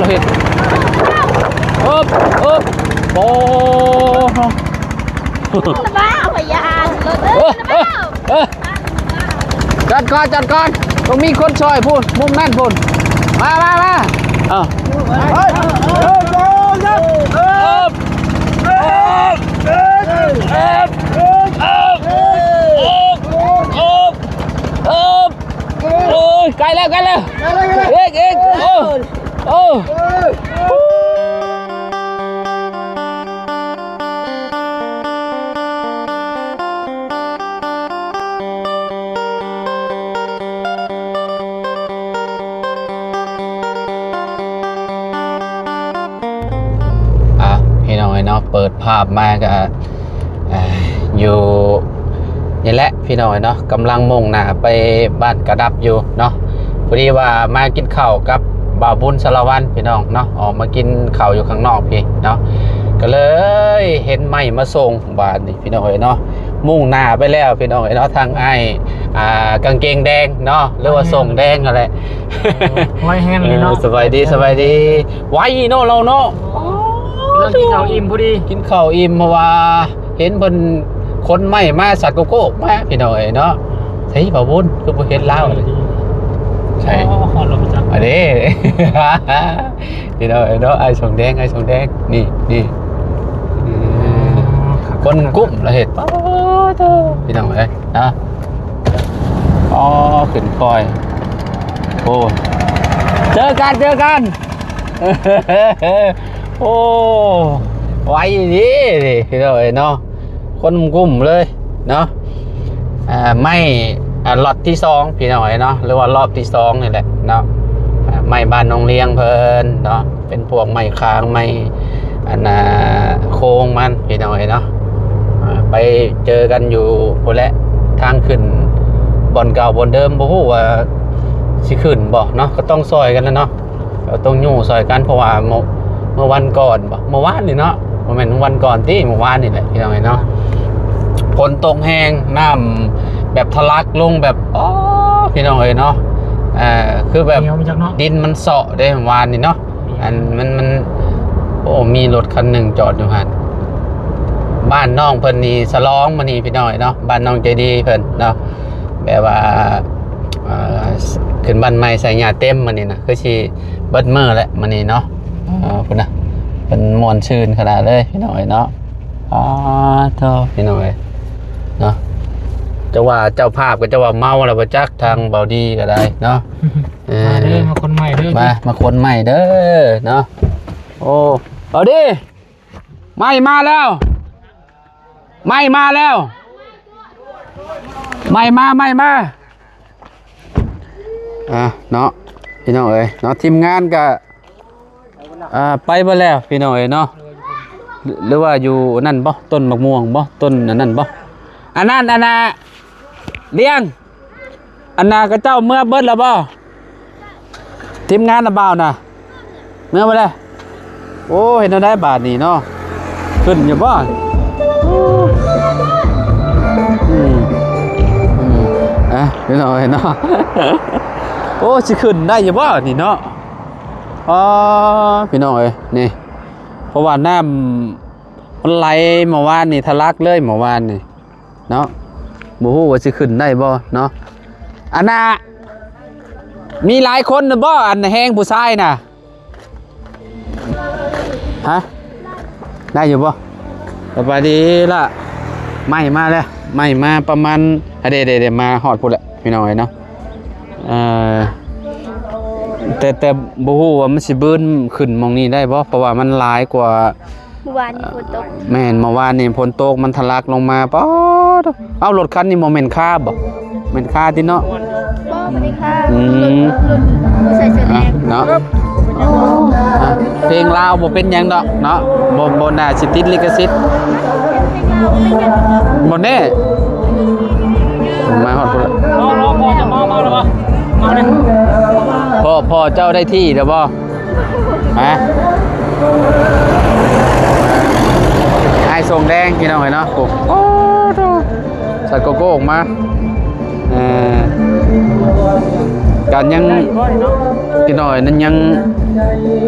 ເຮັດ ເອີບ ເອີບ ໂອ້ ລະບ້າວ ພະຍານ ເອີ ເອີ ເອີ ຈັດກ່ອນ ຈັດກ່ອນ ຕ້ອງມີຄົນຊ່ອຍພຸ້ນ ມຸມນັ້ນພຸ້ນ ມາ ມາ ມາ ເອີ ເອີ ເອີ ເອີ ເອີ ເອີ ເອີ ໂອ້ຍ ໃກ້ແລ້ວ ໃກ້ແລ້ວ ອີກ ອີກ ໂອ້ ໂອ້ ອ່ະ ພີ່ນ້ອງເອີຍເນາະ ເປີດພາບມາກະ ອ່າ ຢູ່ນີ້ແຫຼະພີ່ນ້ອງເນາະ ກຳລັງມຸ່ງໜ້າໄປບ້ານກະດັບຢູ່ເນາະ. ພໍດີວ່າມາກິນເຂົ້າກັບບ່າວບຸນສາລະວັນພີ່ນ້ອງເນາະ ອອກມາກິນເຂົ້າຢູ່ຂ້າງນອກພີ້ເນາະ ກໍເລີຍເຫັນໄມ້ມາສົ່ງບາດນີ້ພີ່ນ້ອງເອີຍເນາະ. ມຸ່ງໜ້າໄປແລ້ວພີ່ນ້ອງເອີຍເນາະ ທາງອ້າຍ ອ່າ ກາງເກງແດງເນາະ ຫຼືວ່າສົ່ງແດງຫັ້ນແຫຼະ. ໄວແຮງເລີຍເນາະ. ເອີ ສະບາຍດີ ສະບາຍດີ. ໄວເນາະ ລາວເນາະ. ອໍ ກິນເຂົ້າອີ່ມພໍດີ ກິນເຂົ້າອີ່ມ ເພາະວ່າເຫັນເພິ່ນຂົນໄມ້ມາສັດໂກໂກ້ມາພີ່ນ້ອງເອີຍເນາະ. ໃສບ່າວບຸນ ຄືບໍ່ເຫັນລາວເລີຍ? ໃສ? ອໍ ຮອດແລ້ວ ບໍ່ຈັກ ອັນນີ້ ພີ່ນ້ອງເອີຍເນາະ ອ້າຍສອງແດງ ອ້າຍສອງແດງ ນີ້ ນີ້ ຄົນກຸ້ມລະເຮັດ ປາໂທ ພີ່ນ້ອງເອີຍເນາະ. ອໍ ຂຶ້ນຄ່ອຍ ໂອ້ ເຈີກັນ ເຈີກັນ. ໂອ້ ໄວດີນີ້ພີ່ນ້ອງເອີຍເນາະ ຄົນກຸ້ມເລີຍເນາະ. ອ່າ ໄມ້ ອ່າ ລັອດທີສອງພີ່ນ້ອງເອີຍເນາະ ຫຼືວ່າລອບທີສອງນີ້ແຫຼະເນາະ. ອ່າ ໄມ້ບ້ານໜອງລຽງເພິ່ນເນາະ ເປັນພວກໄມ້ຄາງ ໄມ້ ອັນນ່າ ໂຄງມັນພີ່ນ້ອງເອີຍເນາະ. ອ່າ ໄປເຈີກັນຢູ່ພຸ້ນແຫຼະ ທາງຂຶ້ນບ່ອນເກົ່າບ່ອນເດີມ ບໍ່ຮູ້ວ່າຊິຂຶ້ນບໍ່ເນາະ ກໍຕ້ອງຊ່ອຍກັນແຫຼະເນາະ. ກໍຕ້ອງຍູ້ຊ່ອຍກັນ ເພາະວ່າເມື່ອ ເມື່ອວັນກ່ອນບໍ ເມື່ອວານນີ້ເນາະ ບໍ່ແມ່ນວັນກ່ອນຕິ ເມື່ອວານນີ້ແຫຼະພີ່ນ້ອງເອີຍເນາະ. ຝົນຕົກແຮງ ນ້ຳແບບທະລັກລົງແບບ ອໍ ພີ່ນ້ອງເອີຍເນາະ ເອີ ຄືແບບ ໜຽວມາຈາກເນາະ ດິນມັນເຊາະເດ້ເມື່ອວານນີ້ເນາະ. ອັນ ມັນ ມັນ ໂອ້ ມີລົດຄັນໜຶ່ງຈອດຢູ່ຫັ້ນ ບ້ານນ້ອງເພິ່ນນີ້ສະຫຼອງມື້ນີ້ພີ່ນ້ອງເອີຍເນາະ ບ້ານນ້ອງໃຈດີເພິ່ນເນາະ. ແບບວ່າ ເອີ ຂຶ້ນບ້ານໃໝ່ໃສ່ຫຍ້າເຕັມມື້ນີ້ນະ ຄືຊິເບິດມື້ແຫຼະມື້ນີ້ເນາະ. ເອີ ພຸ້ນນະ ເພິ່ນມ່ວນຊື່ນຂະໜາດເລີຍພີ່ນ້ອງເອີຍເນາະ. ອໍ ໂທ້ ພີ່ນ້ອງເອີຍເນາະ ຈະວ່າເຈົ້າພາບກໍຈະວ່າເມົາແລ້ວບໍ່ຈັກ ທາງເບົາດີກໍໄດ້ເນາະ. ເອີ ມາເດີ ມາຄົນໃໝ່ເດີ ມາ ມາຄົນໃໝ່ເດີເນາະ. ໂອ້ ເອົາດິ ໄມ້ມາແລ້ວ ໄມ້ມາແລ້ວ ໄມ້ມາ ໄມ້ມາ. ອ່າ ເນາະ ພີ່ນ້ອງເອີຍເນາະ ທີມງານກະ ອ່າ ໄປເບິດແລ້ວພີ່ນ້ອງເອີຍເນາະ. ຫຼື ຫຼືວ່າຢູ່ນັ້ນບໍ່ ຕົ້ນໝາກມ່ວງບໍ່ ຕົ້ນອັນນັ້ນບໍ່ ອັນນັ້ນ ອັນນ່າ ລຽງ ອັນນ່າ ເຂົາເຈົ້າເມືອເບິດແລ້ວບໍ່? ທີມງານນະບ່າວນະ ເມືອບໍ່ໄດ້. ໂອ້ ເຮັດແນວໃດບາດນີ້ເນາະ ຂຶ້ນຢູ່ບໍ່? ອືມ ອືມ ອ່ະ ພີ່ນ້ອງເອີຍເນາະ ໂອ້ ຊິຂຶ້ນໄດ້ຢູ່ບໍ່ນີ້ເນາະ? ອໍ ພີ່ນ້ອງເອີຍ ນີ້ ເພາະວ່ານ້ຳມັນໄຫຼເມື່ອວານນີ້ ທະລັກເລີຍເມື່ອວານນີ້ ເນາະ ບໍ່ຮູ້ວ່າຊິຂຶ້ນໄດ້ບໍ່ເນາະ. ອັນນ່າ ມີຫຼາຍຄົນນະບໍ່ ອັນແຮງຜູ້ຊາຍນະ ຮະ ໄດ້ຢູ່ບໍ່? ສະບາຍດີລະ ໄມ້ມາແລ້ວ ໄມ້ມາປະມານ ອະ ເດ ເດ ເດ ມາຮອດພຸ້ນແຫຼະພີ່ນ້ອງເອີຍເນາະ. ເອີ ແຕ່ ແຕ່ບໍ່ຮູ້ວ່າມັນຊິບືນຂຶ້ນໝ່ອງນີ້ໄດ້ບໍ່ ເພາະວ່າມັນຫຼາຍກວ່າ ມື້ວານນີ້ຝົນຕົກ ແມ່ນ ເມື່ອວານນີ້ຝົນຕົກ ມັນທະລັກລົງມາ ປາດ ເອົ້າ ລົດຄັນນີ້ບໍ່ແມ່ນຄາບໍ? ແມ່ນຄາຕິເນາະ ບໍ່ ບໍ່ໄດ້ຄາ ອືມ ລົດ ລົດຜູ້ໃສ່ເສື້ອແດງເນາະ. ອ່ະ ເພງລາວບໍ່ເປັນຫຍັງດອກເນາະ ບໍ່ ບໍ່ໜ້າຊິຕິດລິຂະສິດ ບໍ່ແນ່ ມາຮອດພຸ້ນລະ ພໍ່ ພໍ່ເຈົ້າໄດ້ທີ່ແລ້ວບໍ່? ຮະ ອ້າຍຊົງແດງພີ່ນ້ອງເອີຍເນາະ ໂອ້ ໂອ້ໂທ້ ໃສ່ໂກໂກ້ອອກມາ ເອີ ກະຍັງ ພີ່ນ້ອງເອີຍ ນັ້ນຍັງ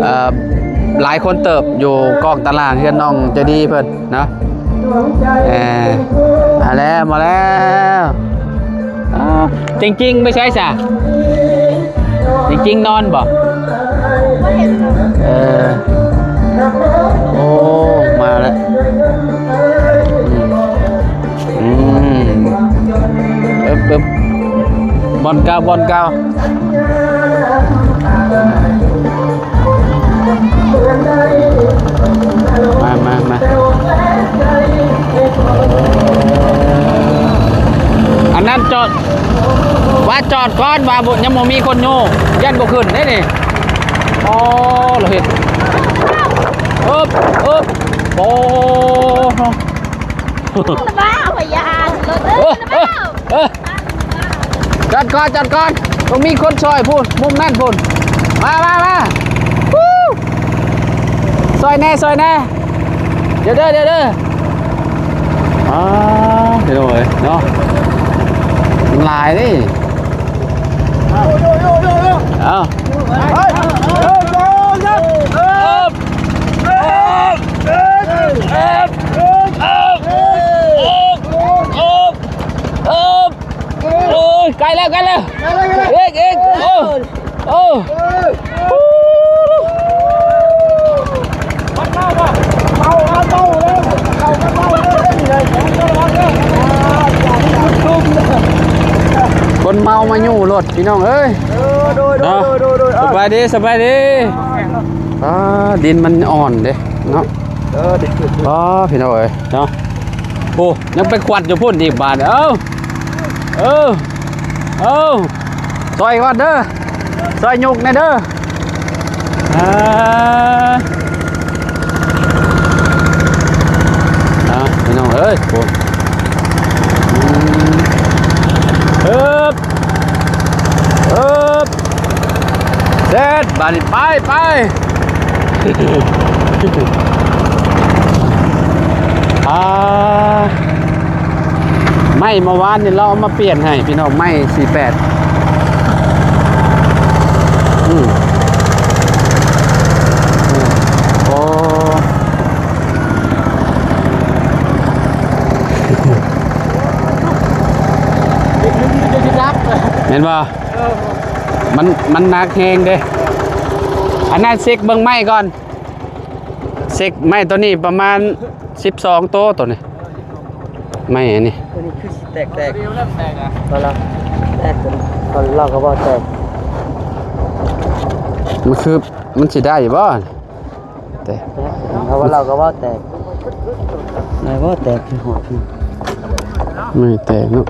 ເອີ ຫຼາຍຄົນເຕີບຢູ່ກ້ອງຕາລາງເຮືອນນ້ອງໃຈດີເພິ່ນເນາະ. ເອີ ມາແລ້ວ ມາແລ້ວ. ອ້າວ ຈິງໆ ໄປໃສຊະ? ຈິງໆ ນອນບໍ່? ບໍ່ເຫັນ. ເອີ ໂອ້ ມາແລ້ວ. ອືມ ອືມ ເອີບ ເອີບ ບ່ອນເກົ່າ ບ່ອນເກົ່າ. ມາ ມາ ມາ. ອັນນັ້ນຈອດ ວ່າຈອດກ່ອນ ວ່າບໍ່ ຍັງບໍ່ມີຄົນໂຍກ ຢ້ານບໍ່ຂຶ້ນເດ້ນີ້. ອໍ ລາວເຮັດ ເອີບ ເອີບ ໂອ້ ລະບ້າ ພະຍານ ເອີ ເອີ ເອີ ຈອດກ່ອນ ຈອດກ່ອນ ຕ້ອງມີຄົນຊ່ອຍພຸ້ນ ມຸມນັ້ນພຸ້ນ. ມາ ມາ ມາ ອູ້ ຊ່ອຍແດ່ ຊ່ອຍແດ່. ດຽວເດີ ດຽວເດີ. ອ້າວ ພີ່ນ້ອງເອີຍເນາະ ມັນຫຼາຍເດ້. ເອົາ ໂອ້ຍ ໃກ້ແລ້ວ ໃກ້ແລ້ວ ອີກ ອີກ ໂອ້ ໂອ້ ຄົນເມົາມາຢູ່ລົດ ພີ່ນ້ອງເອີຍ. ເອີ ໂດຍ ໂດຍ ເນາະ ໂດຍ ໂດຍ ໂດຍ ສະບາຍດີ ສະບາຍດີ. ອ່າ ດິນມັນອ່ອນເດ້ເນາະ. ເອີ ດິນ ອໍ ພີ່ນ້ອງເອີຍເນາະ. ໂອ້ ຍັງໄປຂວັດຢູ່ພຸ້ນອີກບາດ. ເອົ້າ ເອີ ເອົ້າ ຊ່ອຍກ່ອນເດີ ຊ່ອຍຍົກແດ່ເດີ. ອ່າ ອ່າ ພີ່ນ້ອງເອີຍ ໂອ້ ອືມ ເອີບ ເອີບ ເສັດ ບາດນີ້ໄປ ໄປ. ອ່າ ໄມ້ເມື່ອວານນີ້ລາວເອົາມາປ່ຽນໃຫ້ພີ່ນ້ອງ ໄມ້ສີ່ແປດ. ອືມ ໂອ້ ແມ່ນບໍ່? ເອີ ມັນ ມັນໜັກແຮງເດ້. ອັນນັ້ນເຊັກເບິ່ງໄມ້ກ່ອນ ເຊັກໄມ້ໂຕນີ້ປະມານສິບສອງໂຕ ໂຕນີ້ ໄມ້ອັນນີ້ ໂຕນີ້ຄືຊິແຕກ ແຕກ ຕອນລາວແຕກ ຕອນລາວກໍເວົ້າແຕກ ມັນຄື ມັນຊິໄດ້ຢູ່ບໍ່? ແຕກ ເພາະວ່າລາວກໍເວົ້າແຕກ ລາວເວົ້າແຕກຄືຫອດ ມັນແຕກເນາະ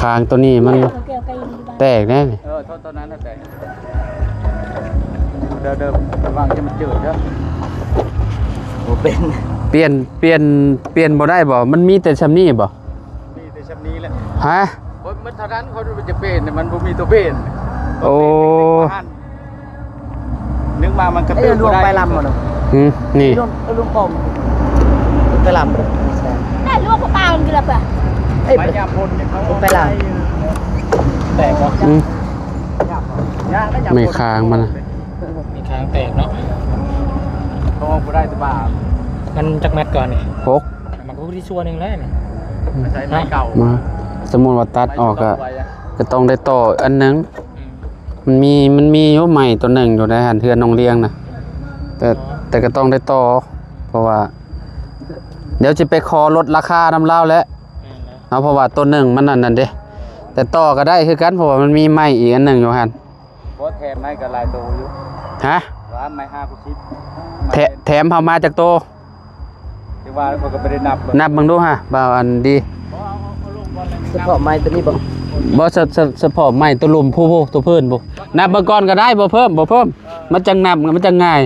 ຄາງໂຕນີ້ມັນແຕກແນ່ນີ້. ເອີ ໂຕ ໂຕນັ້ນນະແຕກ. ເດີ ເດີ ລະວັງຈະມາເຈີເດີ ບໍ່ເປັນ ປ່ຽນ ປ່ຽນ ປ່ຽນບໍ່ໄດ້ບໍ່? ມັນມີແຕ່ຊ່ຳນີ້ບໍ່? ມີແຕ່ຊ່ຳນີ້ແຫຼະ. ຮະ? ເບິດເທົ່ານັ້ນ ເຂົາຈະປ່ຽນ ມັນບໍ່ມີຕົວປ່ຽນ. ໂອ້ ນຶກວ່າມັນກະ ເອີ ລວງໄປລຳບໍ່ເນາະ? ຫືມ ນີ້ ລວງ ເອີ ລວງປອມໄປລຳ ໄດ້ລວງປາມັນຄືລະເພື່ອ ເອີ ໄປລຳ ແຕກບໍ່? ຫືມ ຍາກນະ ຍາກ ໄມ້ຄາງມັນນະ ໄມ້ຄາງແຕກເນາະ ເຂົາອອກບໍ່ໄດ້ແຕ່ວ່າ ມັນຈັກແມັດກ່ອນນີ້? ຫົກ ມັນກໍຄືຊິຊົ່ວໜຶ່ງແລ້ວນີ້ ອືມ ໃຊ້ໄມ້ເກົ່າ ມາ ສົມມຸດວ່າຕັດອອກກະ ກະຕ້ອງໄດ້ຕໍ່ອັນໜຶ່ງ ອືມ ມັນມີ ມັນມີຢູ່ໄມ້ໂຕໜຶ່ງຢູ່ໃນຫັ້ນ ເຮືອນນ້ອງລຽງນະ ແຕ່ ອໍ ແຕ່ກໍຕ້ອງໄດ້ຕໍ່ ເພາະວ່າ ດຽວຊິໄປຂໍລົດລາຄານຳລາວແຫຼະ ແມ່ນແຫຼະ ເນາະ ເພາະວ່າໂຕໜຶ່ງມັນອັນນັ້ນເດ້ ແຕ່ຕໍ່ກໍໄດ້ຄືກັນ ເພາະວ່າມັນມີໄມ້ອີກອັນໜຶ່ງຢູ່ຫັ້ນ. ບໍ່ ແຖມໃຫ້ກໍຫຼາຍໂຕຢູ່. ຮະ? ວ່າໄມ້ຫ້າ ແຖ ແຖມເຮົາມາຈັກໂຕ? ຖືວ່າຂ້ອຍກໍບໍ່ໄດ້ນັບເບິ່ງ ນັບເບິ່ງດູຫາ ບ່າວອັນດີ ສະເພາະໄມ້ຕົວນີ້ບໍ່? ບໍ່ ສະ ສະ ສະເພາະໄມ້ຕົວລຸ່ມຜູ້ ຜູ້ ຕົວພື້ນຜູ້ ນັບເບິ່ງກ່ອນກໍໄດ້ ບໍ່ເພີ່ມ ບໍ່ເພີ່ມ ມັນຈັ່ງນັບ ມັນຈັ່ງງ່າຍ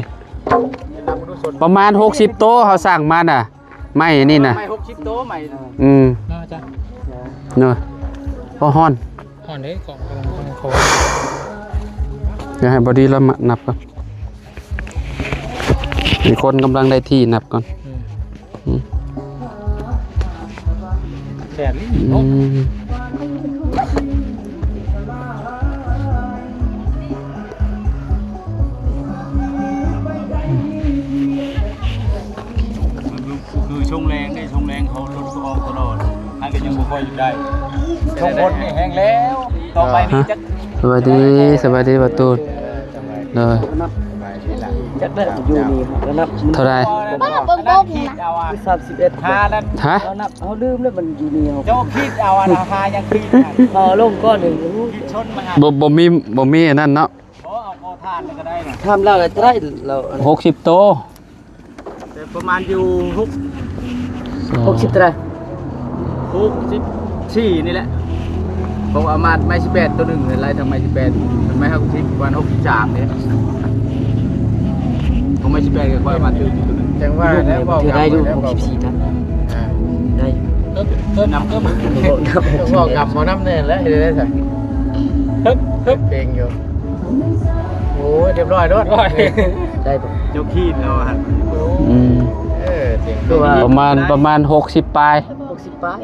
ປະມານຫົກສິບໂຕເຮົາສັ່ງມານະ ໄມ້ອັນນີ້ນະ ໄມ້ຫົກສິບໂຕ ໄມ້ ອືມ ເນາະ ເນາະ ໂອ້ ຮ້ອນ ຮ້ອນເດ້ ຂອງ ຂອງ ຂອງ ດຽວໃຫ້ບໍດີລະມານັບກ່ອນ ມີຄົນກຳລັງໄດ້ທີ່ນັບກ່ອນ ອືມ ອືມ ແດດນີ້ ອືມ ຕົກ ອືມ ໄດ້ ສົມບົດນີ້ແຮງແລ້ວ ຕໍ່ໄປນີ້ ຮະ ຈັກ ສະບາຍດີ ສະບາຍດີ ບ່າວຕູນ ເດີ ຈັກເດີ ຢູ່ນີ້ ເທົ່າໃດ ເບິ່ງໆ ສາມສິບເອັດ ຫານັ້ນ ຮະ ເຮົານັບ ເຮົາລືມແລ້ວ ມັນຢູ່ນີ້ ເຮົາ ເຈົ້າຄິດເອົາອັນ ຫາຍັງຄື ເອົາລົງກ່ອນໜຶ່ງ ຄິດຊົນມາ ບໍ່ ບໍ່ມີ ບໍ່ມີອັນນັ້ນເນາະ ບໍ່ ເອົາຂໍທານກໍໄດ້ນະ ຖາມລາວກໍໄດ້ ລາວອັນ ຫົກສິບໂຕ ແຕ່ປະມານຢູ່ຫົກ ຫົກສິບເທົ່າໃດ ຫົກສິບສີ່ນີ້ແຫຼະ ເພາະວ່າມາໄມ້ສິບແປດໂຕໜຶ່ງ ໄລ່ທັງໄມ້ສິບແປດ ໄມ້ຫົກສິບ ປະມານຫົກສິບສາມເດ້ ຂອງໄມ້ສິບແປດກໍຄ່ອຍມາຕື່ມໂຕໜຶ່ງ ຈັ່ງວ່າແລ້ວ ເວົ້າກັບ ໄດ້ຢູ່ ໄດ້ບໍ່ ຫົກສິບສີ່ ນະ ອ່າ ໄດ້ ເອີ ນຳ ເອີ ເວົ້າກັບບໍ່ນຳແນ່ແຫຼະ ເຮັດໄດ້ໃສ ເອີ ເອີ ເກັ່ງຢູ່. ໂອ້ຍ ຮຽບຮ້ອຍໂລດ ໄດ້ບໍ່ ເຈົ້າຂີດເນາະ ອືມ ເອີ ເກັ່ງ ຄືວ່າ ປະມານ ປະມານຫົກສິບປາຍ ຫົກສິບປາຍ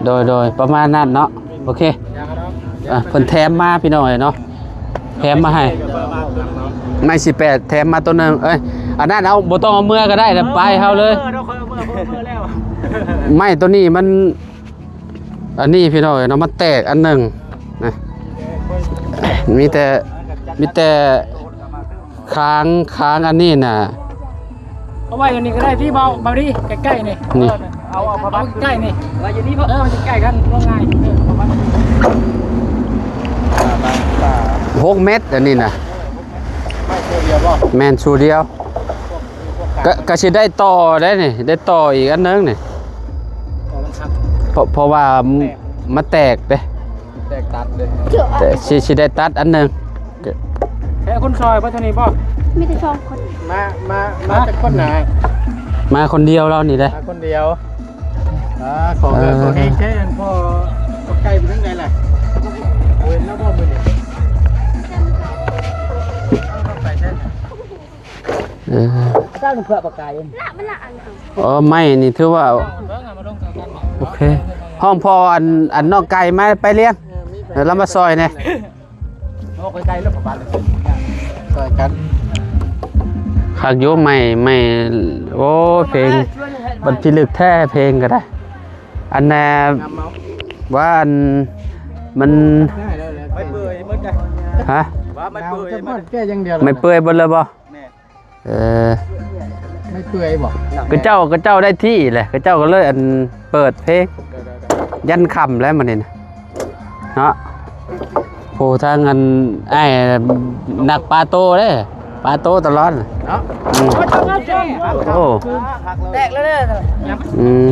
ໂດຍ ໂດຍ ປະມານນັ້ນເນາະ ໂອເຄ ອ່ະ ເພິ່ນແຖມມາພີ່ນ້ອງເອີຍເນາະ ແຖມມາໃຫ້ ໄມ້ສິບແປດ ແຖມມາໂຕໜຶ່ງ ເອີຍ ອັນນັ້ນເອົາ ບໍ່ຕ້ອງເອົາເມືອກໍໄດ້ ໄປເຮົາເລີຍ ໄມ້ໂຕນີ້ມັນ ອັນນີ້ພີ່ນ້ອງເອີຍເນາະ ມັນແຕກອັນໜຶ່ງນະ ມີແຕ່ ມີແຕ່ຄາງ ຄາງອັນນີ້ນະ ເອົາໄວ້ຢູ່ນີ້ກໍໄດ້ ພີ່ເບົາ ເບົາດີ ໃກ້ໆ ນີ້ ນີ້ ເອີ ເອົາ ເອົາໃກ້ໆ ນີ້ ໄວ້ຢູ່ນີ້ບໍ່ ເອີ ມັນຊິໃກ້ກັນ ລົງງ່າຍ ເອີ ເອົາໄວ້ ຫົກແມັດ ອັນນີ້ນະ ແມ່ນ ຊູດຽວ ກະ ກະຊິໄດ້ຕໍ່ໄດ໋ນີ້ ໄດ້ຕໍ່ອີກອັນໜຶ່ງນີ້ ເພາະ ເພາະວ່າ ມັນແຕກເດ້ ແຕກຕັດເດ້ ແຕ່ຊິ ຊິໄດ້ຕັດອັນໜຶ່ງ ແຕ່ຄົນຊ່ອຍບໍ່ເທົ່ານີ້ບໍ່ ມີແຕ່ສອງຄົນ ມາ ມາ ມາຈັກຄົນນະ ມາຄົນດຽວລາວນີ້ເດ້ ມາຄົນດຽວ ອ່າ ຂໍເອີ ຂໍແຮງແທ້ ອັນພໍ່ ພໍ່ໄກ່ໄປທາງໃດລະ ບໍ່ເຫັນລາວບໍ່ມື້ນີ້ ເອີ ເຈົ້າເພື່ອປາກາຍ ອໍ ໄມ້ນີ້ຖືວ່າ ໂອເຄ ຮ້ອງພໍ່ອັນ ອັນນ້ອງໄກ່ມາໄປລ້ຽງ ເອີ ລາວມາຊ່ອຍແດ່ ຊ່ອຍກັນ ຄັກຢູ່ ໄມ້ ໄມ້ ໂອ້ ເພງ ບັດພິລຶກແທ້ ເພງກໍໄດ້ ອັນ ວ່າອັນ ມັນ ໄມ້ເປື່ອຍໝົດ ຮະ ວ່າໄມ້ເປື່ອຍ ແກ່ຢ່າງດຽວ ໄມ້ເປື່ອຍເບິດເລີຍບໍ່? ແມ່ນ ເອີ ໄມ້ເປື່ອຍບໍ່? ຂະເຈົ້າ ຂະເຈົ້າໄດ້ທີ່ແຫຼະ ຂະເຈົ້າກໍເລີຍອັນເປີດເພງ ຍັນຄ່ຳແລ້ວມື້ນີ້ນະ ເນາະ ໂອ້ ທາງອັນອ້າຍນັກປາໂຕເດ້ ປາໂຕຕະຫຼອດເນາະ ອືມ ໂອ້ ແຕກແລ້ວເດີ ອືມ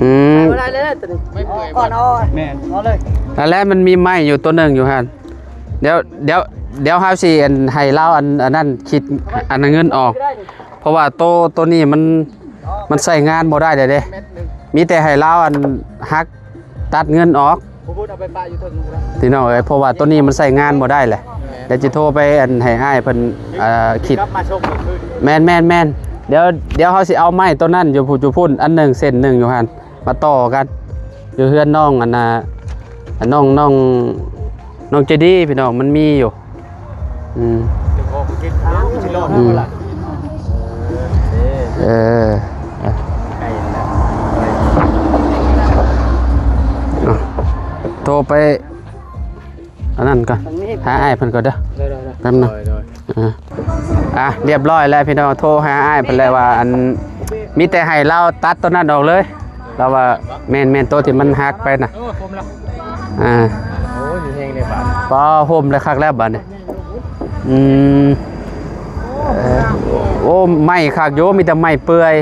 ອືມ ບໍ່ໄດ້ເລີຍຕົວນີ້ ໄມ້ເປື່ອຍ ກ່ອນເອົາ ແມ່ນ ເອົາເລີຍ ນັ້ນແຫຼະ ມັນມີໄມ້ຢູ່ຕົວໜຶ່ງຢູ່ຫັ້ນ ດຽວ ດຽວ ດຽວເຮົາຊິອັນ ໃຫ້ລາວອັນ ອັນນັ້ນຄິດອັນເງິນອອກ ເພາະວ່າໂຕ ໂຕນີ້ມັນ ມັນໃຊ້ງານບໍ່ໄດ້ແລ້ວເດ້ ມີແຕ່ໃຫ້ລາວອັນຫັກຕັດເງິນອອກ ພີ່ນ້ອງເອີຍ ເພາະວ່າໂຕນີ້ມັນໃຊ້ງານບໍ່ໄດ້ແຫຼະ ດຽວຊິໂທໄປອັນໃຫ້ອ້າຍເພິ່ນ ເອີ ຄິດ ແມ່ນໆໆ ດຽວ ດຽວເຮົາຊິເອົາໄມ້ໂຕນັ້ນຢູ່ພຸ້ນ ຢູ່ພຸ້ນອັນໜຶ່ງ ເສັ້ນໜຶ່ງຢູ່ຫັ້ນ ມາຕໍ່ກັນ ຢູ່ເຮືອນນ້ອງອັນນ່າ ນ້ອງ ນ້ອງ ນ້ອງໃຈດີພີ່ນ້ອງ ມັນມີຢູ່ ອືມ ອືມ ເອີ ໂທໄປອັນນັ້ນກ່ອນ ຫາອ້າຍເພິ່ນກ່ອນເດີ ແປັບໜຶ່ງ ອ່າ ອ່າ ຮຽບຮ້ອຍແລ້ວພີ່ນ້ອງ ໂທຫາອ້າຍເພິ່ນແລ້ວວ່າ ອັນ ມີແຕ່ໃຫ້ລາວຕັດໂຕນັ້ນອອກເລີຍ ລາວວ່າ ແມ່ນໆ ໂຕທີ່ມັນຫັກໄປນະ ໂອ້ ຄົມລະ ອ່າ ໂອ້ຍ ມີແຮງໃນບາດ ປ້າ ໂຮມແລ້ວ ຄັກແລ້ວບາດນີ້ ອືມ ເອີ ໂອ້ ໄມ້ຄັກຢູ່ ມີແຕ່ໄມ້ເປື່ອຍ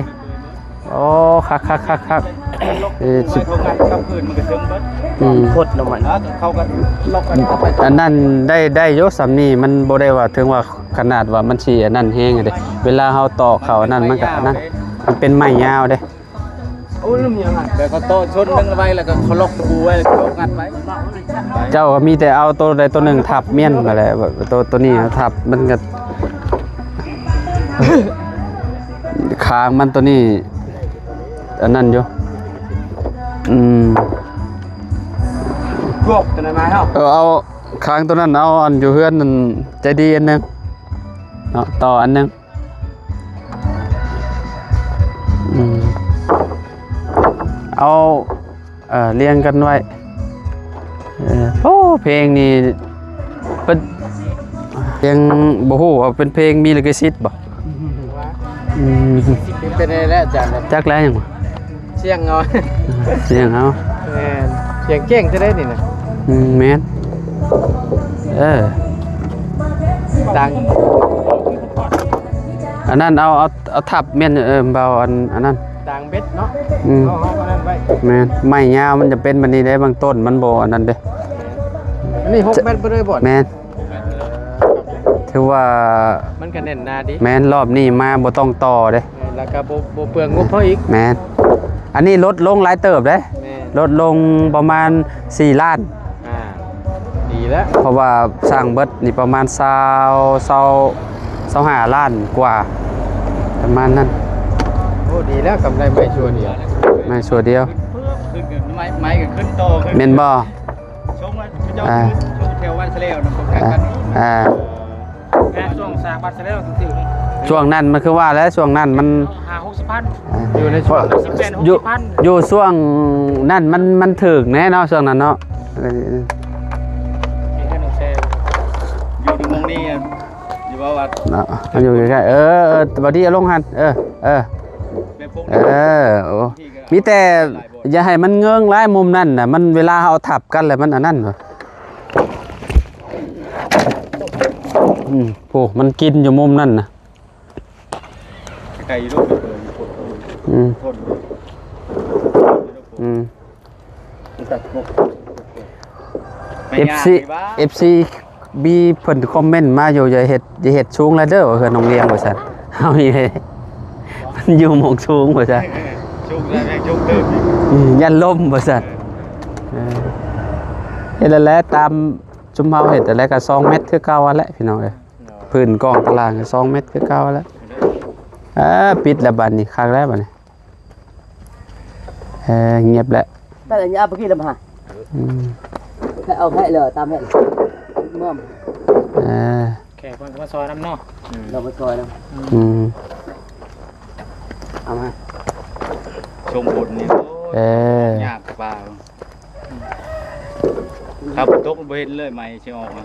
ໂອ້ ຄັກໆໆໆ ເອີ ໄມ້ໂທງງານກັບຄືນມັນກໍເຊິ່ງເບິດ ອືມ ຄົດລະມັນ ເອີ ເຂົາກໍລັອກກັນເຂົ້າໄປ ອັນນັ້ນໄດ້ ໄດ້ຢູ່ສ່ຳນີ້ ມັນບໍ່ໄດ້ວ່າເຖິງວ່າຂະໜາດວ່າມັນຊິອັນນັ້ນແຮງເດ້ ເວລາເຮົາຕອກເຂົ້າອັນນັ້ນ ມັນກໍອັນນັ້ນ ມັນເປັນໄມ້ຍາວເດ້ ໂອ້ ລືມຫຍັງຫັ້ນ ແບບເຂົາໂຕະຊົນໜຶ່ງໄວ້ ແລ້ວກໍເຂົາລັອກຕະປູໄວ້ ແລ້ວກໍເອົາງັດໄວ້ ເຈົ້າກໍມີແຕ່ເອົາໂຕໃດໂຕໜຶ່ງທັບມ້ຽນຫັ້ນແຫຼະ ໂຕ ໂຕນີ້ທັບ ມັນກໍ ຄາງມັນໂຕນີ້ ອັນນັ້ນຢູ່ ອືມ ພວກຕົວນັ້ນມາເຮົາ ເອີ ເອົາຄາງໂຕນັ້ນ ເອົາອັນຢູ່ເຮືອນນັ້ນໃຈດີອັນໜຶ່ງເນາະ ຕໍ່ອັນໜຶ່ງ ອືມ ເອົາ ເອີ ລຽງກັນໄວ້. ເອີ ໂອ້ ເພງນີ້ເພິ່ນ ຍັງບໍ່ຮູ້ວ່າເປັນເພງມີລິຂະສິດບໍ່? ອືມ ເປັນໄປໄດ້ແລ້ວອາຈານ. ຈັກແລ້ວຫຍັງວະ? ສຽງເອົາ ສຽງເອົາ. ແມ່ນ ສຽງເກັ່ງແທ້ເດ້ນີ້ນະ. ອືມ ແມ່ນ. ເອີ ດັງ ອັນນັ້ນເອົາ ເອົາ ເອົາທັບແມ່ນ ເອີ ເບົາອັນ ອັນນັ້ນ ດາງເບັດເນາະ. ອືມ ເອົາ ເອົາອັນນັ້ນໄວ້. ແມ່ນ ໄມ້ຍາວມັນຈະເປັນແບບນີ້ເດ້ ບາງຕົ້ນມັນບໍ່ອັນນັ້ນເດ້. ອັນນີ້ຫົກແມັດບໍ່ໄດ້ບໍ່? ແມ່ນ ຖືວ່າມັນກະແໜ້ນໜາດີ. ແມ່ນ ຮອບນີ້ມາບໍ່ຕ້ອງຕໍ່ເດ້. ແມ່ນ ແລ້ວກະບໍ່ ບໍ່ເປືອງງົບເຮົາອີກ. ແມ່ນ ອັນນີ້ລົດລົງຫຼາຍເຕີບເດ້. ແມ່ນ ລົດລົງປະມານສີ່ລ້ານ. ອ່າ ດີແລ້ວ ເພາະວ່າສ້າງເບິດນີ້ປະມານຊາວ ຊາວ ຊາວຫ້າລ້ານກວ່າ ປະມານນັ້ນ. ໂອ້ ດີແລ້ວ ກຳໄລໄມ້ຊົ່ວດຽວ ໄມ້ຊົ່ວດຽວ. ຂຶ້ນກັນ ໄມ້ ໄມ້ກໍຂຶ້ນຕໍ່ ຂຶ້ນ ແມ່ນບໍ່? ຊ່ວງວ່າເຈົ້າ ອ່າ ຊ່ວງແຖວວັດສະແລວນະ ບໍ່ ອ່າ ກັນ ອ່າ ງານຊ່ວງສ້າງວັດສະແລວ ຊ່ວງນັ້ນມັນຄືວ່າແຫຼະ ຊ່ວງນັ້ນມັນ ຫ້າຫົກສິບພັນ ອ່າ ຢູ່ໃນຊ່ວງ ຢູ່ ຢູ່ຊ່ວງນັ້ນມັນ ມັນຖືກແນ່ເນາະ ຊ່ວງນັ້ນເນາະ. ເອີ ຢູ່ໃນໝ່ອງນີ້ ຢູ່ວ່າວັດເນາະ ມັນຢູ່ໃກ້ໆ. ເອີ ເອີ ບໍ່ດີເອົາລົງຫັ້ນ. ເອີ ເອີ ເອີ ໂອ້ ມີແຕ່ຢ່າໃຫ້ມັນເງິ້ງຫຼາຍ ມຸມນັ້ນນະ ມັນເວລາເຮົາເອົາທັບກັນແລ້ວມັນອັນນັ້ນ. ອືມ ໂອ້ ມັນກິນຢູ່ມຸມນັ້ນນະ. ໄກຢູ່ລູກ ອືມ ອືມ ເອັຟຊີ ເອັຟຊີ ມີເພິ່ນຄອມເມັນມາຢູ່ ຢ່າເຮັດ ຢ່າເຮັດສູງຫຼາຍເດີ ວ່າເຮືອນນ້ອງລຽງ ວ່າຊັ້ນ. ເຮົານີ້ ມັນຢູ່ໝ່ອງສູງ ວ່າຊັ້ນ. ສູງແລ້ວຍັງສູງຕື່ມ ອືມ ຢ້ານລົ້ມ ວ່າຊັ້ນ. ເອີ ເຮັດແລ້ວແຫຼະ ຕາມຊຸມເຮົາເຮັດແລ້ວກະສອງແມັດຄືເກົ່າຫັ້ນແຫຼະ ພີ່ນ້ອງເອີຍ. ພື້ນກ້ອງຕາລາງສອງແມັດຄືເກົ່າແລ້ວ. ເອີ ປິດແລ້ວບາດນີ້ ຄັກແລ້ວບາດນີ້. ເອີ ງຽບແລ້ວ ແຕ່ລະຍາມບໍ່ກິນລະມາ. ອືມ ແຄ່ເອົາແຄ່ເລີຕາມແມ່ນເມືອມ. ເອີ ແຂກເພິ່ນກໍມາຊ່ອຍນຳເນາະ. ອືມ ເຮົາມາຊ່ອຍນຳ. ອືມ ເອົາມາ ຊົມບຸນນີ້. ໂອ້ຍ ເອີ ຍາກກະປາ. ຖ້າຝົນຕົກບໍ່ເຫັນເລີຍ ໄມ້ຊິອອກມາ.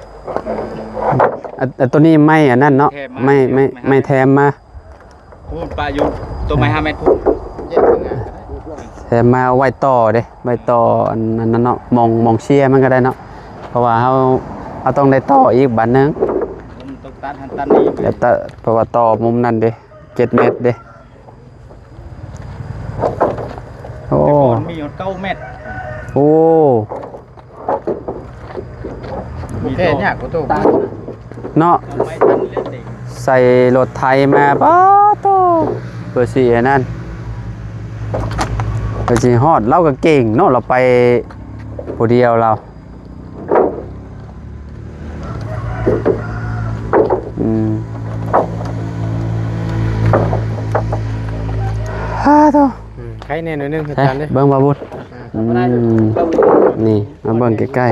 ອັນ ອັນໂຕນີ້ໄມ້ອັນນັ້ນເນາະ ແຖມມາ ໄມ້ ໄມ້ ໄມ້ແຖມມາ. ພຸ້ນປະຢູ່ ໂຕໄມ້ຫ້າແມັດພຸ້ນ ແຖມມາເອົາໄວ້ຕໍ່ເດ້ ໄວ້ຕໍ່ອັນ ອັນນັ້ນເນາະ ໝ່ອງ ໝ່ອງເຊຍມັນກໍໄດ້ເນາະ ເພາະວ່າເຮົາ ເຮົາຕ້ອງໄດ້ຕໍ່ອີກບາດໜຶ່ງ. ມັນຕ້ອງຕັດຫັ້ນຕັດນີ້ ແລ້ວຕະ ເພາະວ່າຕໍ່ມຸມນັ້ນເດ້ ເຈັດແມັດເດ້. ໂອ້ ແຕ່ກ່ອນມີຮອດເກົ້າແມັດ. ໂອ້ ແກ່ຍາກກວ່າໂຕເນາະ ເອົາໄມ້ຕັນເລີຍເດ້ ໃສ່ລົດໄຖມາ ປາໂຕ ເພື່ອຊິອັນນັ້ນ ເພື່ອຊິຮອດ. ລາວກໍເກັ່ງເນາະ ລາວໄປຜູ້ດຽວລາວ. ອືມ ຮາໂຕ ອືມ ໄຄແນ່ໜ້ອຍໜຶ່ງ ອາຈານເດ້ ເບິ່ງບ່າວບຸດ. ອືມ ນີ້ ມາເບິ່ງໃກ້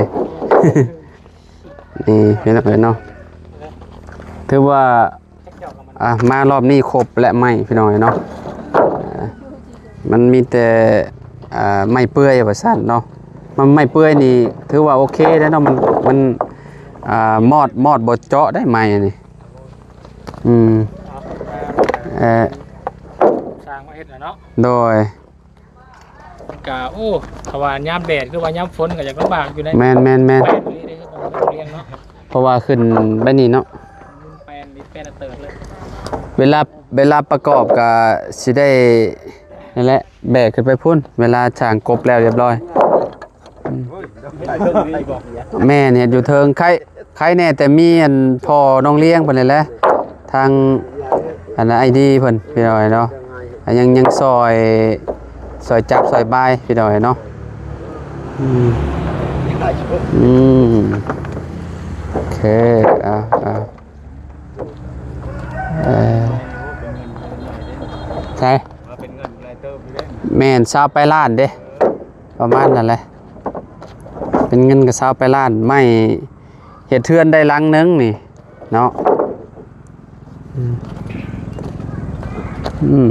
ໆ ນີ້ ເຫັນແລ້ວເນາະ ຖືວ່າ ອ່າ ມາຮອບນີ້ຄົບແລ້ວໄມ້ ພີ່ນ້ອງເອີຍເນາະ. ອ່າ ມັນມີແຕ່ ອ່າ ໄມ້ເປື່ອຍວ່າຊັ້ນເນາະ ມັນໄມ້ເປື່ອຍນີ້ຖືວ່າໂອເຄແລ້ວເນາະ ມັນ ມັນ ອ່າ ມອດ ມອດບໍ່ເຈາະໄດ້ໄມ້ນີ້. ອືມ ເອີ ສ້າງມາເຮັດແລ້ວເນາະ ໂດຍ. ກະ ໂອ້ ຖ້າວ່າຍາມແດດ ຄືວ່າຍາມຝົນກໍຢາກລຳບາກຢູ່ໃດ໋. ແມ່ນໆໆ ແປນອີ່ຫຼີເດ້ ໂຮງຮຽນເນາະ ເພາະວ່າຂຶ້ນໄປນີ້ເນາະ ແປນ ແປນເຕີບເລີຍ. ເວລາ ເວລາປະກອບກໍຊິໄດ້ ນັ້ນແຫຼະ ແບກຂຶ້ນໄປພຸ້ນ ເວລາສ້າງກົບແລ້ວຮຽບຮ້ອຍ. ອືມ ແມ່ນ ເຮັດຢູ່ເທິງ ໄຄ ໄຄແນ່ແຕ່ມີອັນພໍ່ນ້ອງລ້ຽງເພິ່ນນີ້ແຫຼະ ທາງອັນໄອດີເພິ່ນ ພີ່ນ້ອງເນາະ ຍັງ ຍັງຊ່ອຍ ຊ່ອຍຈັບຊ່ອຍບາຍ ພີ່ນ້ອງເນາະ. ອືມ ອືມ ໂອເຄ ອ່າ ອ່າ ເອີ ໃສ ວ່າເປັນເງິນຫຼາຍເຕີບຢູ່ເດ້ ແມ່ນ ຊາວປາຍລ້ານເດ້ ປະມານນັ້ນແຫຼະ ເປັນເງິນກໍຊາວປາຍລ້ານ ໄມ້ເຮັດເຮືອນໄດ້ຫຼັງໜຶ່ງນີ້ເນາະ. ອືມ ອືມ ອືມ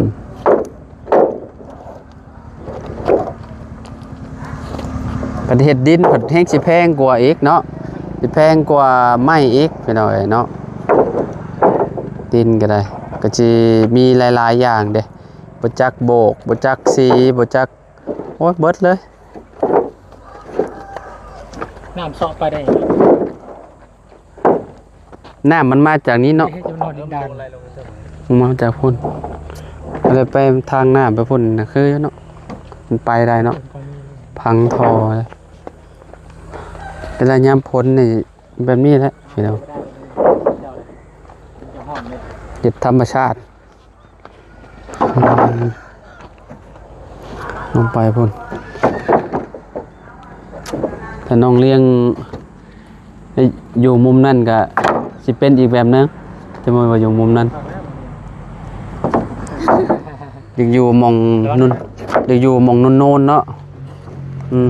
ໂ ຄັນເຮັດດິນເພິ່ນແຮງຊິແພງກວ່າອີກເນາະ ຊິແພງກວ່າໄມ້ອີກ ພີ່ນ້ອງເອີຍເນາະ. ດິນກໍໄດ້ ກໍຊິມີຫຼາຍໆຢ່າງເດ້ ບໍ່ຈັກໂບກ ບໍ່ຈັກສີ ບໍ່ຈັກ ໂອ້ຍ ເບິດເລີຍ. ນ້ຳເຊາະໄປໄດ້ ນ້ຳມັນມາຈາກນີ້ເນາະ ຈຳນວນດິນດານ ມາຈາກພຸ້ນ ແລ້ວໄປທາງນ້ຳໄປພຸ້ນນະ ຄືຢູ່ເນາະ ມັນໄປໄດ້ເນາະ ພັງທໍ່. ເວລາຍາມຝົນນີ້ແບບນີ້ແຫຼະ ພີ່ນ້ອງ ເຮັດທຳມະຊາດ. ອືມ ລົງໄປພຸ້ນ ຖ້ານ້ອງລ້ຽງຢູ່ມຸມນັ້ນກະຊິເປັນອີກແບບໜຶ່ງ ແຕ່ວ່າຢູ່ມຸມນັ້ນ ຢາກຢູ່ໝ່ອງນຸ່ນ ຢາກຢູ່ໝ່ອງນຸ່ນໆເນາະ. ອືມ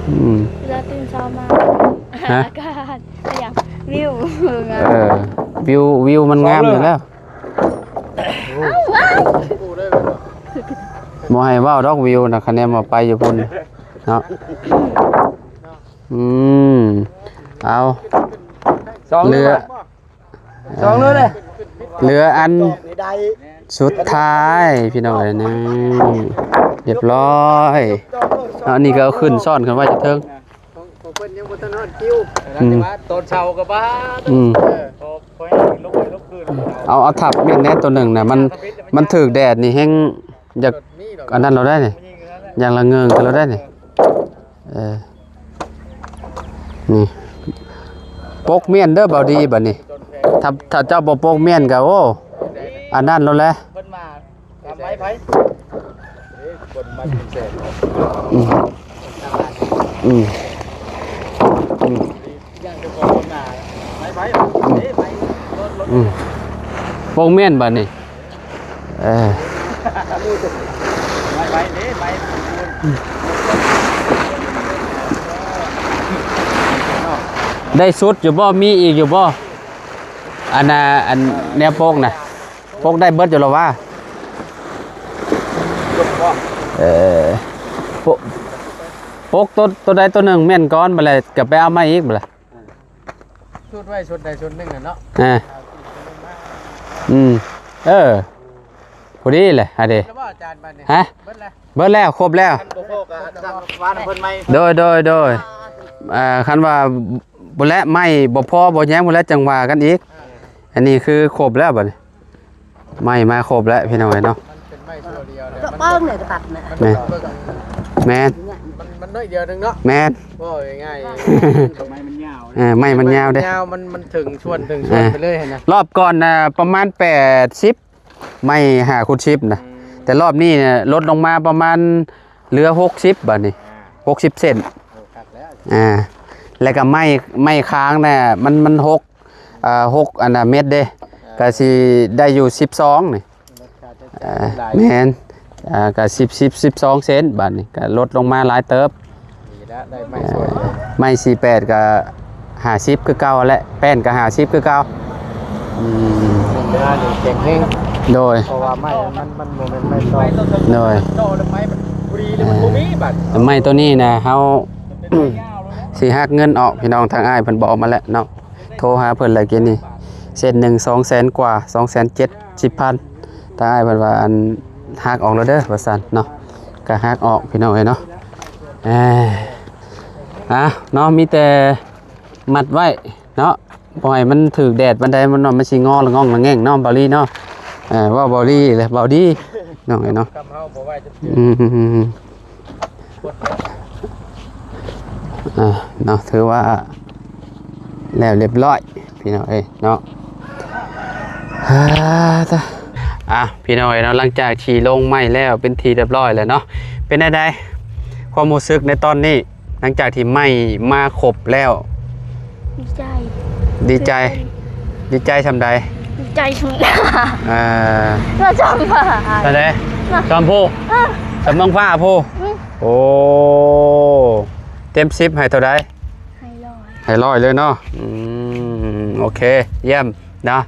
ອືມ ເວລາຕື່ນເຊົ້າມາ ຮະ? ອາກາດ ອາຫຍັງ ວິວ ເອີ ວິວ ວິວມັນງາມຢູ່ແລ້ວ. ບໍ່ໃຫ້ເວົ້າດອກວິວນະ ຄະແນນວ່າໄປຢູ່ພຸ້ນເນາະ. ອືມ ເອົາ ສອງເຫຼືອ ສອງເຫຼືອເລີຍ ເຫຼືອອັນສຸດທ້າຍ ພີ່ນ້ອງເອີຍ ນີ້ ຮຽບຮ້ອຍເນາະ. ອັນນີ້ກໍເອົາຂຶ້ນຊ້ອນຂຶ້ນໄວ້ຢູ່ເທິງ ຂອງ ຂອງເພິ່ນຍັງບໍ່ທັນຮອດຄິວ ອືມ ຕອນເຊົ້າກໍບ້າ ອືມ ເອີ ພໍ ພໍໃຫ້ລົງໄປລົງຄືນ ເອົາ ເອົາທັບແມ່ນແດ່ ໂຕໜຶ່ງນະ ມັນ ມັນຖືກແດດນີ້ແຮງຢາກອັນນັ້ນລະໄດ໋ນີ້ ຢາກລະເງິງລະໄດ໋ນີ້. ເອີ ນີ້ ປົກມ້ຽນເດີ ເບົາດີ ບັດນີ້ ຖ້າ ຖ້າເຈົ້າບໍ່ປົກມ້ຽນກໍ ໂອ້ ອັນນັ້ນໂລດແຫຼະ. ເພິ່ນມາຕາມໄມ້ໃຜ ເດ້ ຄົນມາເປັນແສນ ອືມ ອືມ ອືມ ຢ້ານເຈົ້າຂອງຄົນມາໄມ້ໃຜ ອືມ ເດ້ ໄມ້ລົດ ລົດ ອືມ ປົກມ້ຽນບັດນີ້ ເອີ ໄມ້ໃຜ ເດ້ ໄມ້ ໄດ້ສຸດຢູ່ບໍ່ ມີອີກຢູ່ບໍ່ ອັນນ່າ ອັນແນວປົກນະ? ປົກໄດ້ເບິດຢູ່ແລ້ວຫວາ? ເອີ ປົກ ປົກໂຕ ໂຕໃດໂຕໜຶ່ງແມ່ນກ່ອນ ບາດແລ້ວກໍໄປເອົາມາອີກ ບາດແລ້ວ ຊຸດໄວ້ຊຸດໃດຊຸດໜຶ່ງນະເນາະ. ເອີ ອືມ ເອີ ພໍດີແຫຼະ ຫາເດ ເບິດແລ້ວບໍ່ອາຈານ ບາດນີ້? ຮະ? ເບິດແລ້ວ ເບິດແລ້ວ ຄົບແລ້ວ ຄັນບໍ່ພໍກໍສັ່ງວານເພິ່ນໃໝ່. ໂດຍ ໂດຍ ໂດຍ ອ່າ ຄັນວ່າບໍ່ແລະ ໄມ້ບໍ່ພໍບໍ່ຫຍັງ ບໍ່ແລະ ຈັ່ງວ່າກັນອີກ. ອ່າ ອັນນີ້ຄືຄົບແລ້ວບັດນີ້ ໄມ້ມາຄົບແລ້ວ ພີ່ນ້ອງເອີຍເນາະ. ມັນເປັນໄມ້ຕົວດຽວເລີຍ ກະເບິ່ງນີ້ກໍຕັດນະ ແມ່ນ ແມ່ນ ມັນ ມັນໜ້ອຍດຽວໜຶ່ງເນາະ ແມ່ນ ເວົ້າງ່າຍໆ ໄມ້ມັນຍາວ ເອີ ໄມ້ມັນຍາວເດ້ ໄມ້ມັນຍາວ ມັນ ມັນເຖິງສ່ວນ ເຖິງສ່ວນ ເອີ ໄປເລີຍຫັ້ນນະ. ລອບກ່ອນນະ ປະມານແປດສິບ ໄມ້ຫ້າຄູນສິບນະ ອືມ ແຕ່ລອບນີ້ນະ ລົດລົງມາປະມານເຫຼືອຫົກສິບ ບາດນີ້ ອ່າ ຫົກສິບເຊັນ ໂອ້ ຄັກແລ້ວ ອ່າ ແລ້ວກໍໄມ້ ໄມ້ຄ້າງນະ ມັນ ມັນຫົກ ອ່າ ຫົກອັນນະ ເມັດເດ້ ອ່າ ກໍຊິໄດ້ຢູ່ສິບສອງນີ້ ອ່າ ແມ່ນ ອ່າ ກໍສິບ ສິບ ສິບສອງເຊັນ ບາດນີ້ກໍລົດລົງມາຫຼາຍເຕີບ. ດີແລ້ວ ໄດ້ໄມ້ສ່ວນເລີຍ ໄມ້ສີ່ແປດກໍຫ້າສິບຄືເກົ່າແຫຼະ ແປ້ນກໍຫ້າສິບຄືເກົ່າ. ອືມ ເນື້ອນີ້ແຂງແຮງ ໂດຍ ເພາະວ່າໄມ້ມັນ ມັນບໍ່ແມ່ນໄມ້ຕອກ ໂດຍ ຕອກແລ້ວໄມ້ມັນບໍ່ດີເລີຍ ມັນບໍ່ມີບາດ. ເອີ ແຕ່ໄມ້ຕົວນີ້ນະ ເຮົາຊິຫັກເງິນອອກ ພີ່ນ້ອງ ທາງອ້າຍເພິ່ນບອກມາແລ້ວເນາະ ໂທຫາເພິ່ນແລ້ວກີ້ນີ້ ເຊັນໜຶ່ງສອງແສນກວ່າ ສອງແສນເຈັດສິບພັນ ທາງອ້າຍເພິ່ນວ່າ ອັນ ຫັກອອກແລ້ວເດີ ວ່າຊັ້ນເນາະ ກໍຫັກອອກ ພີ່ນ້ອງເອີຍເນາະ. ເອີ ອ່າ ເນາະ ມີແຕ່ມັດໄວ້ເນາະ ບໍ່ໃຫ້ມັນຖືກແດດປານໃດ ມັນ ມັນຊິງໍລະງ່ອງລະແງ່ງເນາະ ເບົາລີເນາະ. ເອີ ເວົ້າເບົາລີແຫຼະ ເບົາດີ ນ້ອງເອີຍເນາະ ອືມ ອ່າ ເນາະ ຖືວ່າແລ້ວລຽບຮ້ອຍ ພີ່ນ້ອງເອີຍເນາະ. ອ່າ ຕາ ອ່ະ ພີ່ນ້ອງເອີຍເນາະ ຫຼັງຈາກທີ່ລົງໄມ້ແລ້ວເປັນທີ່ລຽບຮ້ອຍແລ້ວເນາະ ເປັນແນວໃດຄວາມຮູ້ສຶກໃນຕອນນີ້ ຫຼັງຈາກທີ່ໄມ້ມາຄົບແລ້ວ? ດີໃຈ ດີໃຈ ດີໃຈສ່ຳໃດ? ດີໃຈສ່ຳ ເອີ ວ່າສ່ຳຟ້າ ສ່ຳໃດ? ສ່ຳຜູ້ ເອີ ສ່ຳນ້ອງຟ້າຜູ້ ອືມ ໂອ້ ເຕັມສິບໃຫ້ເທົ່າໃດ? ໃຫ້ຮ້ອຍ ໃຫ້ຮ້ອຍເລີຍເນາະ. ອືມ ໂອເຄ ຢ້ຽມເນາະ.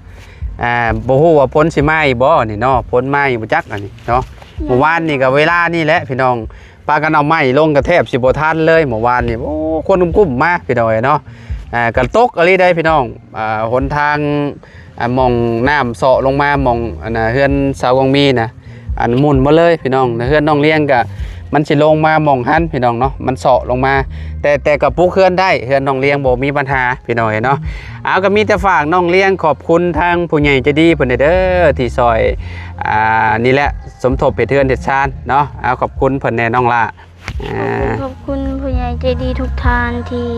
ອ່າ ບໍ່ຮູ້ວ່າຝົນຊິມາອີກບໍ່ນີ້ເນາະ ຝົນມາອີກບໍ່ຈັກອັນນີ້ເນາະ. ມື້ວານນີ້ກໍເວລານີ້ແຫຼະພີ່ນ້ອງ ພາກັນເອົາໄມ້ລົງກໍແທບຊິບໍ່ທັນເລີຍ ເມື່ອວານນີ້ ໂອ້ ຄົນກຸ້ມໆມາ ພີ່ນ້ອງເອີຍເນາະ. ອ່າ ກໍຕົກອີ່ຫຼີເດ້ພີ່ນ້ອງ. ອ່າ ຫົນທາງ ອ່າ ໝ່ອງນ້ຳເຊາະລົງມາ ໝ່ອງ ອັນນ່າ ເຮືອນສາວກອງມີນະ ອັນໝຸ່ນໝົດເລີຍພີ່ນ້ອງ. ເຮືອນນ້ອງລຽງກະ ມັນຊິລົງມາໝ່ອງຫັ້ນພີ່ນ້ອງເນາະ ມັນເຊາະລົງມາ. ແຕ່ ແຕ່ກໍປຸກເຮືອນໄດ້ ເຮືອນນ້ອງລຽງບໍ່ມີບັນຫາພີ່ນ້ອງເອີຍເນາະ. ເອົາ ກໍມີແຕ່ຝາກນ້ອງລຽງຂອບຄຸນທາງຜູ້ໃຫຍ່ໃຈດີເພິ່ນເດີ ທີ່ຊ່ອຍ ອ່າ ນີ້ແຫຼະ ສົມທົບເຮັດເຮືອນເຮັດຊານເນາະ. ເອົາ ຂອບຄຸນເພິ່ນແດ່ນ້ອງຫຼ້າ. ອ່າ ຂອບຄຸນ ຂອບຄຸນຜູ້ໃຫຍ່ໃຈດີທຸກທ່ານທີ່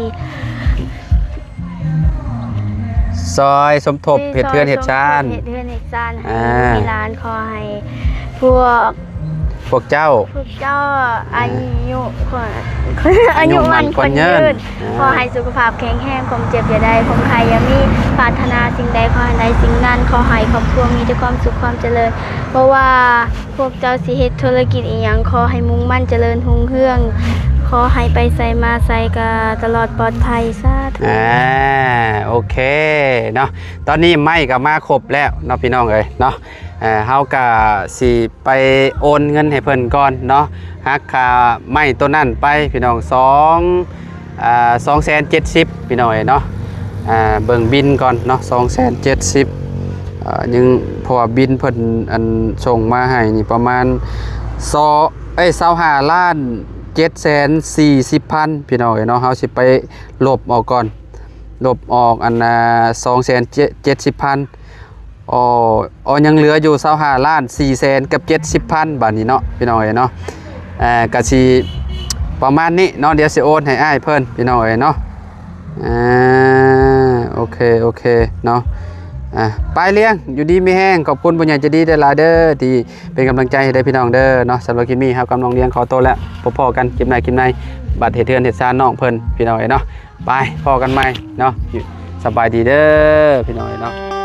ຊ່ອຍສົມທົບເຮັດເຮືອນເຮັດຊານ ເຮັດເຮືອນເຮັດຊານໃຫ້ ອ່າ ລູກໃຫ້ຫຼານ. ຂໍໃຫ້ພວກ ພວກເຈົ້າ ພວກເຈົ້າອາຍຸ ອາຍຸໝັ້ນຂວັນຍືນ ອ່າ ຂໍໃຫ້ສຸຂະພາບແຂງແຮງ ຄວາມເຈັບຢ່າໄດ້ ຄວາມໄຂ້ຢ່າມີ ປາດຖະໜາສິ່ງໃດຂໍໃຫ້ໄດ້ສິ່ງນັ້ນ ຂໍໃຫ້ຄອບຄົວມີແຕ່ຄວາມສຸກຄວາມຈະເລີນ ບໍ່ວ່າ ພວກເຈົ້າຊິເຮັດທຸລະກິດອີ່ຫຍັງ ຂໍໃຫ້ມຸ່ງໝັ້ນຈະເລີນຮຸ່ງເຮືອງ ຂໍໃຫ້ໄປໃສມາໃສກໍຕະຫຼອດປອດໄພ ສາທຸ. ອ່າ ໂອເຄເນາະ ຕອນນີ້ໄມ້ກໍມາຄົບແລ້ວເນາະ ພີ່ນ້ອງເອີຍເນາະ. ເຮົາກໍຊິໄປໂອນເງິນໃຫ້ເພິ່ນກ່ອນເນາະ ຫັກຄ່າໄມ້ໂຕນັ້ນໄປພີ່ນ້ອງ ສອງ ອ່າ ສອງແສນເຈັດສິບ ພີ່ນ້ອງເອີຍເນາະ. ອ່າ ເບິ່ງບິນກ່ອນເນາະ ສອງແສນເຈັດສິບ ອ່າ ຍັງ ເພາະວ່າບິນເພິ່ນ ອັນ ສົ່ງມາໃຫ້ນີ້ປະມານ ຊາວ ເອີຍ ຊາວຫ້າລ້ານເຈັດແສນສີ່ສິບພັນ ພີ່ນ້ອງເອີຍເນາະ. ເຮົາຊິໄປລົບອອກກ່ອນ ລົບອອກ ອັນ ສອງແສນເຈັດສິບພັນ ອໍ ອໍ ຍັງເຫຼືອຢູ່ຊາວຫ້າລ້ານສີ່ແສນກັບເຈັດສິບພັນ ບາດນີ້ເນາະ ພີ່ນ້ອງເອີຍເນາະ. ເອີ ກະຊິປະມານນີ້ເນາະ ດຽວຊິໂອນໃຫ້ອ້າຍເພິ່ນ ພີ່ນ້ອງເອີຍເນາະ. ອ່າ ໂອເຄ ໂອເຄເນາະ. ອ່າ ໄປລຽງ ຢູ່ດີມີແຮງ ຂອບຄຸນຜູ້ໃຫຍ່ໃຈດີຫຼາຍໆເດີ ທີ່ເປັນກຳລັງໃຈໃຫ້ເດີ ພີ່ນ້ອງເດີເນາະ. ສຳລັບຄລິບນີ້ ເຮົາກັບນ້ອງລຽງຂໍໂຕແລ້ວ ພົບພໍ້ກັນຄລິບໜ້າຄລິບໃນ ບັດເຮັດເຮືອນເຮັດຊານນ້ອງເພິ່ນ ພີ່ນ້ອງເອີຍເນາະ. ໄປພໍ້ກັນໃໝ່ເນາະ ສະບາຍດີເດີ ພີ່ນ້ອງເອີຍເນາະ.